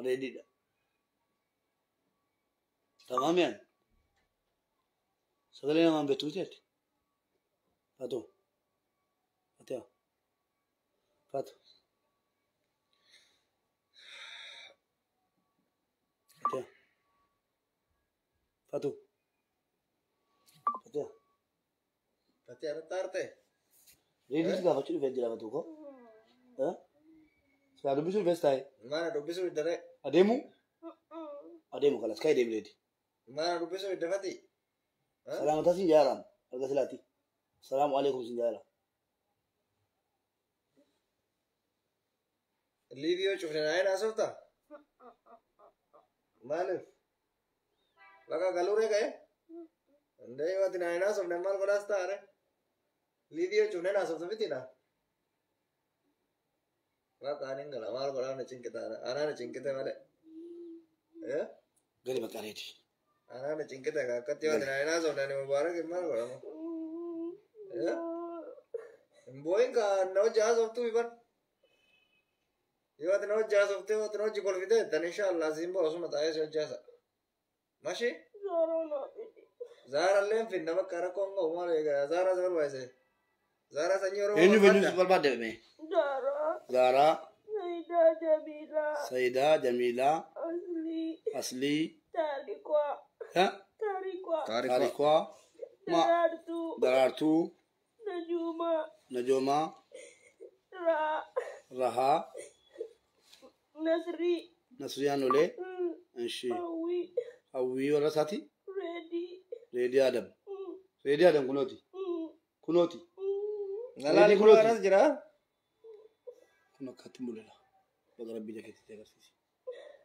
Reediidha. Tamaam yaan. Sagalee namaan beektu miti ati? Fatu. Fatiha. Fatu. Fatiha. Fatu. Fatiha. Fati nutti aarte. Reediis gaafachuu dhufee jira Fatu koo. Silaa dubbisuu dhufees taa'e. Mana dubbisuu hiddaree. Adeemu? Adeemu kalas ka'ee deemi reedi. Mana dubbisuu hidda Fati. Salaamataa siin jaalaan erga silaati. Salaamu alaikum siin jaalaan. Liiviyoo cufne naayeen haasofta? Maaliif? Bakka galuuree ka'e? Hundee yoo ati naayeen haasofne maal godhaas taa'are? Liiviyoo cufne haasofta mitiidha? Bakka ani hin gala maal godhaa na cinqite anaa na cinqite malee. Gadi bakka reedi. Anaa na cinqite akkatti yoo ati naayeen haasofne ani mubaarak maal godhama? Hin boo'in kaa na hojii haasoftuu iban. Yoo ati na hojii haasoftee yoo ati na hojii kolfitee tan inshaallah siin ba'u osuma taa'ee si hojii haasa. Mashi? Zaara illee hin finna bakka rakkoon qabu maal egaa Zaara si barbaachise. Zaara sanyii Oromoo Eenyu barbaadda. eenyu barbaadde mee? Zaaraa. Zaaraa, Sayidaa Jamiilaa. Sayidaa, Jamiilaa, Aslii. Aslii, Taarikwaa. Taarikwaa. Taarikwaa, Ma, Daraartuu. Daraartuu, Najuumaa. Najoomaa, Raa. Rahaa, Nasrii. Nasriyaan Olee, Inshi, Hawwii. Hawwii warra isaati, Reedii. Reedii Adam. Reedii Adam kunooti. Kunooti. Nalaali kun anas jira. Kun akkatti mul'ata. Baga rabbii jakeetti agarsiisi.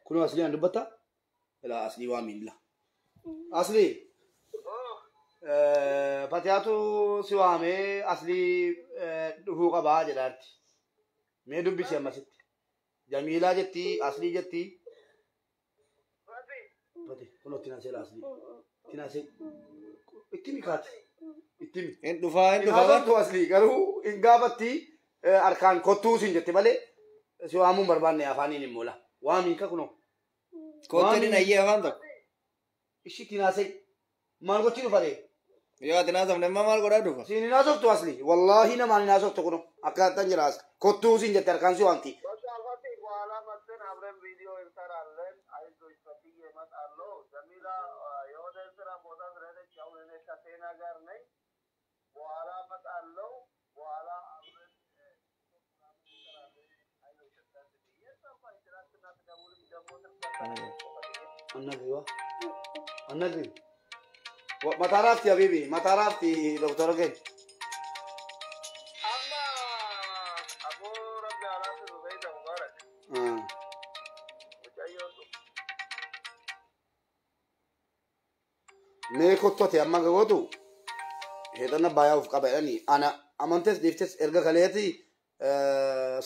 Kunoo aslii aan dubbatta? Ilaa aslii waa miila. Aslii. Fatihaatu si waamee aslii dhufuu qabaa jedhaarti. Mee dubbisi ammasitti. Jamiilaa jetti, aslii jetti. Fati, kunoo tinaasee laa aslii. Tinaasee. Itti mikaati. Itti mi. Hin dhufaa hin Hin dhufaa. haasoftu aslii garuu hin gaafatti harkaan kottuu siin jette malee si waamuu hin barbaanne afaaniin hin moola. Waamiin ka kunoo. Koottee ni ayyee afaan tokko. Ishii tinaasee maal gochii dhufa ree? Yoo ati naasofne amma maal godhaa dhufa? Siin hin haasoftu aslii. Wallaahi namaan hin haasoftu kunoo. Akka tan jira as. Kottuu siin jette harkaan si waamti. Annagri wa. Annagri. Mataa raafti habibi. Mataa raafti doktora keenya. Mee kottote amma gootu heexana baay'aa of qaba jedhanii ana amantes dhiiftes erga kaleeti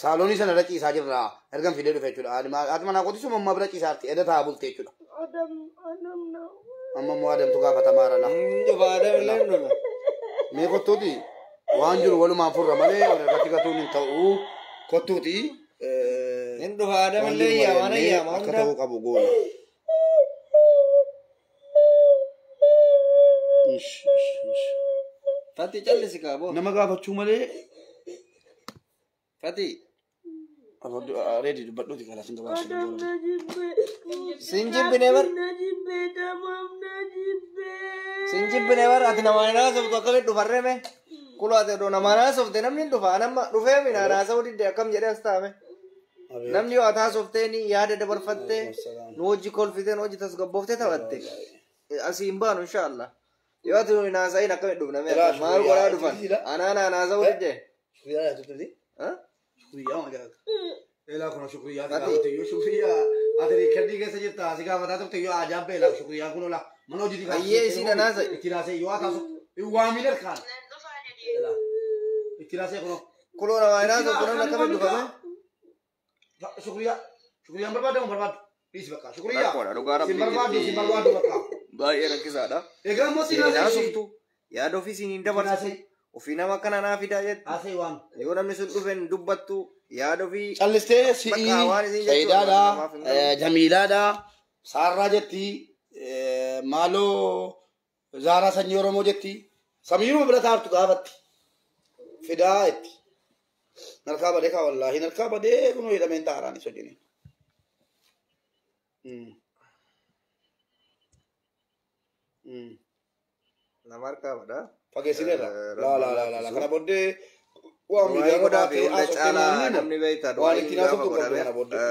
saaloonii sana irra ciisaa jirra ergan fidee dhufe jechuudha. Haati manaa qotisuma amma bira ciisaa jirti edda taa'aa bulte jechuudha. Adam. Adam na. Amma immoo adamtu gaafatamaa jira. Hin dhufaa adam illee hin dhufa. Mee kottuuti waan jiru walumaan furra malee wal irratti gatuun hin ta'u kottuuti. Hin dhufa adam Waan illee jiru yaama na mari'annee yaama akka hunda. ta'uu qabu goona. Ish, ish, ish. Fati callisi kaaboo. Nama gaafachuu malee Fati. Reedi dubbadhuuti kalas hin gabaabsine. Adam na jibbee. Sin jibbine bar. Na jibbee tamam na jibbee. Sin jibbine bar ati namaan hin haasoftu akkamitti dhufarree mee? Kuloo ati odoo namaan haasofte namni hin dhufa. Anamma dhufee minaan haasa'uu didde akkam jedhee as taa'ame. Namni yoo haasofteen yaada dabarfattee nu hojii kolfitee nu hojii tasgabbooftee taphatte asii hin baanu inshaallah. Yoo ati hin haasa'iin akkamitti dhufna mee maal godhaa dhufan anaan haasa'uu didde. Shukriyaa ma jaalata. Eelaa kun shukriyaa gaafate yoo shukriyaa ati riikardii keessa jirta asi gaafataa turte yoo ajaa'ib beelaa shukriyaa kun ola mana hojii Ayyee isiin anaasa. Itti naasee yoo haasa'u waamiin harkaan. Itti naasee kunoo. Kuloo namaa hin haasa'u namni akkamitti dhufame. Shukriyaa shukriyaan barbaadamu barbaadu dhiisi bakka shukriyaa. Rakkoodha dhugaa Sin barbaadu sin barbaadu bakka. Baay'ee rakkisaadha. Egaa immoo si Siin naasee. haasoftu yaada ofii siin hin dabarsitu. Ofii nama akkana naa fidaa jettu. Haasee waan. Yoo namni sun dhufe hin dubbattu yaada ofii. Callistee si'ii Bakka waan isin jechuudha, Sayidaadha, namaaf hin galu. Jamiilaadha, Saarraa jetti, maaloo Zaaraa sanyii Oromoo jetti. Samiiruma bira taartu gaafatti. Fidaa jetti. Narkaa badee kaa wallaahi narkaa badee kunoo jedhameen taaraan isa wajjiniin. Nama harkaa badaa. Fageessineerra. Laa laa laa laa kana booddee waan Du'aayii miidiyaa godhaa fi baatee hunda haasofte caalaa namni namni beektaa waan du'aayiin ittiin gaafa haasoftu qabdu godhame kana booddee.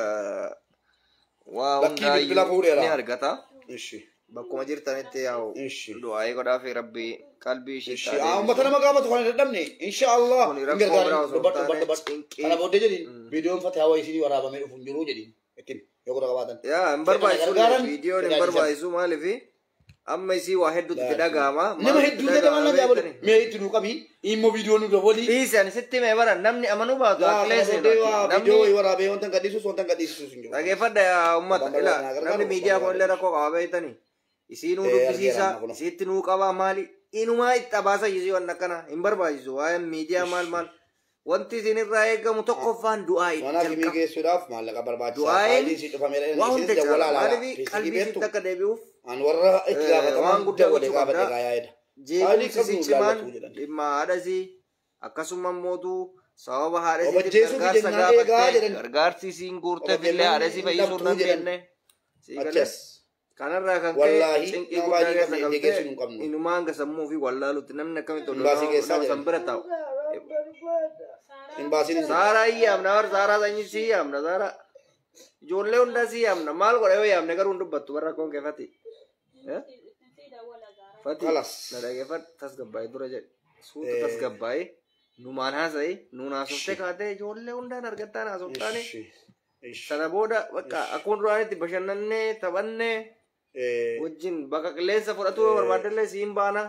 waa Lakkii bilbila hundaayyuu fuudheera. ni argata. Ishi. Bakkuma jirtanitti yaa'u Ishi. du'aayii godhaa fi rabbii qalbii ishii Ishi. Uummata nama gaafatu kana dadhabne insha Allah Kuni hin rakkoo biraa gargaarin osoo hin dubbadhu taane dubbadhu dubbadhu. cinqii. Kana booddee jedhin viidiyoon fatee hawa isinii waraabamee dhufu hin jiru jedhin ittiin yoo godha qabaatan. Yaa hin Fedha na barbaachisu gargaaran viidiyoon hin fedha dhiisan. barbaachisu maaliifi amma isii waa hedduutu itti dhaga'ama. Nama Maaltu hedduu itti jedhama dhaga'ama na jaabole beektani? mee itti nuu qabi immoo viidiyoo nu dabalii. Dhiisi ani sitti himee bara namni amanuu baatu Yaa kana aqlee booddee seenu waa namni viidiyoo wayii waraabee wanta hin gadhiisus wanta hin gadhiisus hin jiru. Dhageeffadha yaa uummata Abbaan ilaa barbaadu na namni gargaaru miidiyaa abbaan kun illee barbaadu. rakkoo qaba beektani. Isiinuu Argeera dubbisiisa amma kunoo. isiitti nuu qabaa maali inumaa itti abaasa isii waan akkana hin barbaachisu waa'een miidiyaa maal maal wanti isin irraa eegamu tokkoffaan du'aayi Mana hakimii jalqaba. geessuudhaaf maallaqa barbaachisaa. Du'aayin Faayiliin si dhufameera waa isinis hunda dawwalaa caala laala. maaliif Fiisikii qalbii beektu. isitti akka deebi'uuf An warra itti waan gaafataman guddaa dawwalee gochuu gaafadhe qabda. gaa yaa'edha. Faayilii Jeequmsi qabdu cimaan laallatuu jedhan. dhimma haadhasii akkasuma mootu sababa haadhasiitiif Obajjeesuuf gargaarsa jennaan eegaa gaafatte jedhan. gargaarsi isiin guurteef illee Obajjennaan haadhasii hin fayyisuu hin dhabtuu jedhan. dandeenye. Sii galee Achas. kanarraa kan ka'e Wallaahi cinqii nama guddaa baay'ee keessa qabne itti geessinu hin galtee qabnu. inumaan gasammuu fi wallaalutti namni akkamitti ol Imbaasii keessaa nama san jedhan. bira taa'u. Imbaasiin hin jiru. Saaraa hin yaamna warra saaraa sanyii sii yaamna saaraa ijoollee hundaa sii yaamna maal godha yoo yaamne garuu hin dubbattu warra koon kee fati. Fati Kalas. na dhageeffadhu tasgabbaa'ee dura jedhe suuta tasgabbaa'ee numaan haasa'i nuun haasoftee kaatee ijoollee hundaan argattaan haasoftaani Ishi. Ishi. sana booda bakka akkuma duraanitti bashannannee taphannee wajjin bakka qilleensa fudhatu yoo barbaaddellee siin baana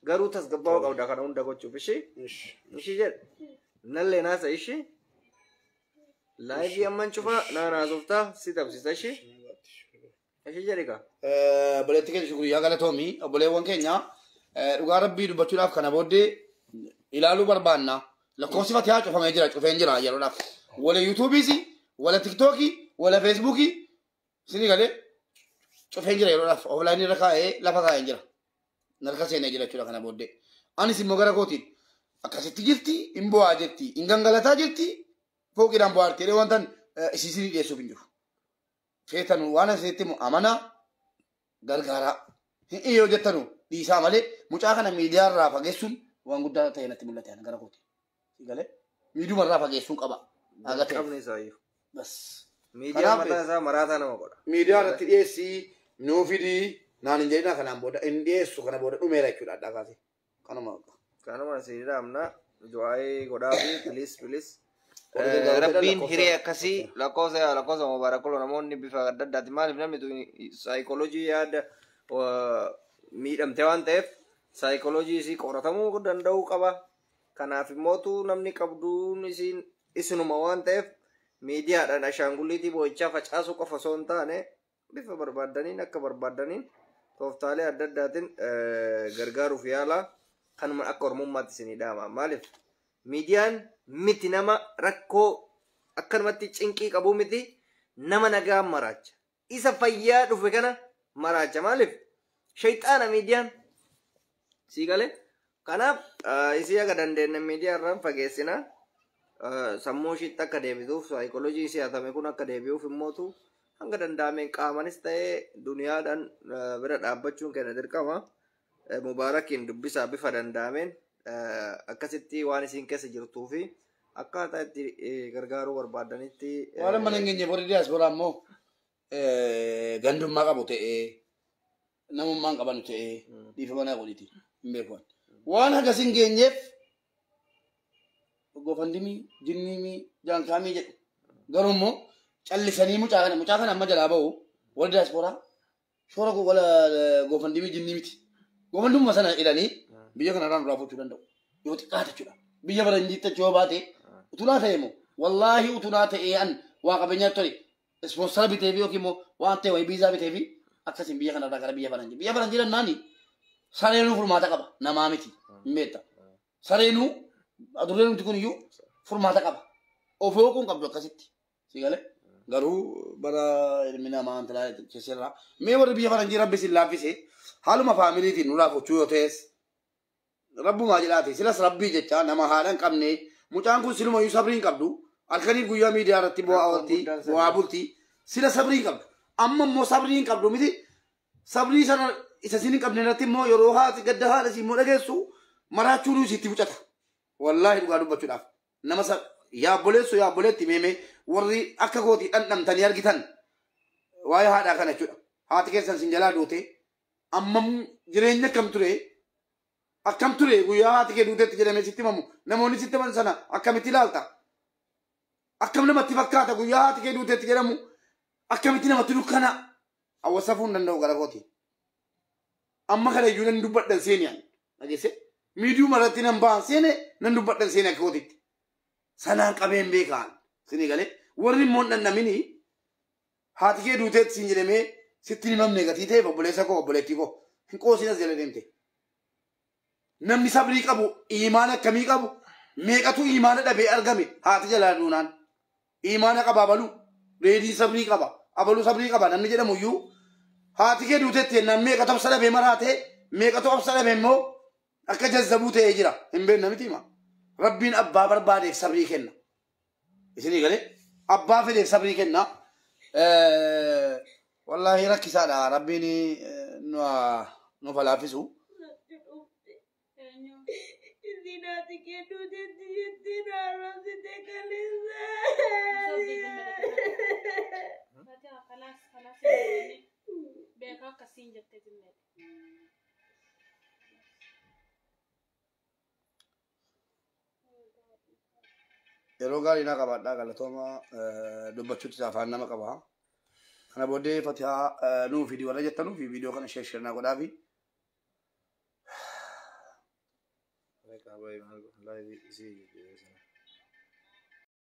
garuu tasgabbaa'uu qabda kana hunda gochuuf ishii Ishi. ishii jedhe nallee naasa ishii laayivii amman cufaa naan haasoftaa si tabsisa ishii ishii jedhe kaa. Obboleetti keenya shukriyaa galatoomii obboleewwan keenya dhugaa rabbii dubbachuudhaaf kana booddee ilaaluu barbaanna. Lakkoofsi fatihaa cufamee jira cufeen jira yeroodhaaf. Wala yuutuubiis, wala tiktookii, wala feesbuukii isinii galee cufeen jira yeroodhaaf. Oflaayinii irra kaa'ee lafa kaa'een jira. Narka seenee jira jechuudha kana booddee. Anis immoo gara kootiin akkasitti jirti, hin bo'aa jirti, hin gangalataa jirti, fooqiidhaan bo'aa jirti jedhee wantan isiisinii dhiyeessuuf hin jiru. Feetan waan asirratti himu amanaa gargaaraa. Hin yoo jettanu dhiisaa malee mucaa kana miidiyaa irraa fageessuun waan guddaa ta'e natti mul'ate ana gara kooti. Galee miidiyuma irraa fageessuun qaba. Haga ta'e. Qabni isaayyuu. Bas. Miidiyaan Kanaaf- mataa isaa maraataa nama godha. Miidiyaa irratti dhiyeessii nuu fidii naan hin jedhinaa kanaan booda hin dhiyeessu kana booda dhumeera jechuudha addaa kaasee. Kanuma. Kanuma si dhaamna du'aayii godhaa fi pilis pilis. Warri gargaaru fedhan Rabbiin lakkoofsa- hiree akkasii lakkoofsa lakkoofsa mubaarakolo namoonni bifa adda addaati maaliif namni tun saayikooloojii yaada miidhamte waan ta'eef saayikooloojii isii qoratamuu danda'uu qaba. Kanaaf immootu namni qabduun isiin isinuma waan ta'eef miidiyaadhaan ashaangulliitii boo'ichaa facaasuu qofa osoo hin taane bifa barbaaddaniin akka barbaaddaniin tooftaalee adda addaatiin gargaaruuf yaala kanuma akka ormummaatti isinii dhaama. Maaliif miidiyaan miti nama rakkoo akkanumatti cinqii qabu miti nama nagaa maraacha. Isa fayyaa dhufe kana maraacha. Maaliif shayxaana miidiyaan sii galee kanaaf isii akka dandeenye miidiyaa irraan fageessina. Sammuu ishiitti akka deebituuf saayikooloojii isii hatame kun akka deebi'uuf immootu hanga danda'ameen qaamanis ta'ee duniyaadhaan bira dhaabbachuun keenya dirqama. Mubaarakiin dubbisaa bifa danda'ameen akkasitti waan isiin keessa jirtuu fi Akkaataa itti gargaaruu barbaadanitti. Waan mana hin geenye warri diyaasporaa immoo gandummaa qabu ta'ee namummaan qaban ta'ee dhiifama naa godhiti hin beeku. Waan hagas hin geenyeef gofandimii jinniimii jaankaamii jedhu garuu immoo callisanii mucaa kana amma jalaa bahu warri diyaasporaa shoora wala gofandimii jinnii miti. Gofandummaa sana jedhanii biyya kanarraa nurraa fuuchuu danda'u. Yoo xiqqaate jechuudha. Biyya faranjiitti yoo baate utunaa ta'e immoo wallaahi utunaa ta'ee an waa qabeenyaa tole ispoonsara bitee fi yookiin immoo waan ta'e wayii biizaa bitee fi akkasiin biyya kanarraa gara biyya faranjii. Biyya faranjii dannaani sareenuu furmaata qaba namaa miti hin beekta. Sareenuu adurreen nuti kun iyyuu furmaata qaba. Of hooquun qabdu akkasitti. Si galee garuu bara ilmi namaa antalaa keessarraa mee warri biyya faranjii rabbi sin laaffise haaluma faamiliitiin nurraa fuchuu yoo ta'es rabbumaa jedhaati silas rabbii jecha nama haadha hin qabne mucaan kun silumayyuu sabrii hin qabdu halkaniif guyyaa miidiyaa irratti bu'aa oolti bu'aa bulti sila sabrii hin qabdu amma immoo sabrii hin qabdu miti sabrii sana isa sin hin qabne irratti immoo yeroo haati gadda haadha si immoo dhageessu maraachuun sitti bucata wallaahi dhugaa dubbachuudhaaf nama yaabboleessu yaabboleetti meeme warri akka gootii dhandhamtanii argitan waa'ee haadhaa kana jechuudha haati keessan sin jalaa duute ammam jireenya akkam ture akkam ture guyyaa haati kee duuteetti jedhamee sitti himamu namoonni sitti himan sana akkamitti ilaalta akkam namatti fakkaata guyyaa haati kee duuteetti jedhamu akkamitti namatti dukkana hawwaasafuu hin danda'u gara kooti amma kana iyyuu nan dubbadhan seeniyaan dhageesse miidiyuma irratti nan ba'an seene nan dubbadhan seene akka kootitti sanaan qabeen beekaan sinii galee warri immoo hin dhandhamini haati kee duuteetti siin jedhamee sitti hin himamne gatii ta'eef obboleessa koo obboleettii koo hin qoosinas jala deemte. Namni sabrii qabu imaana akkamii qabu meeqatu imaana dhabee argame haati jalaa duunaan imaana qaba abaluu reedii sabrii qaba abaluu sabrii qaba namni jedhamu iyyuu haati kee duuteetti jennaan meeqatu obsa dhabee maraatee meeqatu obsa dhabee immoo akka jazzabuu ta'ee jira hin beekna miti hima. Rabbiin abbaa barbaadeef sabrii kenna. Isinii galee abbaa fedheef sabrii kenna. Wallaahi rakkisaadha rabbiin nu falaafisu. Haati kee duuteetti jettee na arrabsite kaleessa. Beekaa akkasiin jettee jimmeedha. Yeroo gaarii naa qabaadhaa galatooma dubbachuutti afaan nama qaba. Kana booddee Fatihaa nuu fidi warra jettanuu fi viidiyoo kana sheer naa godhaafi.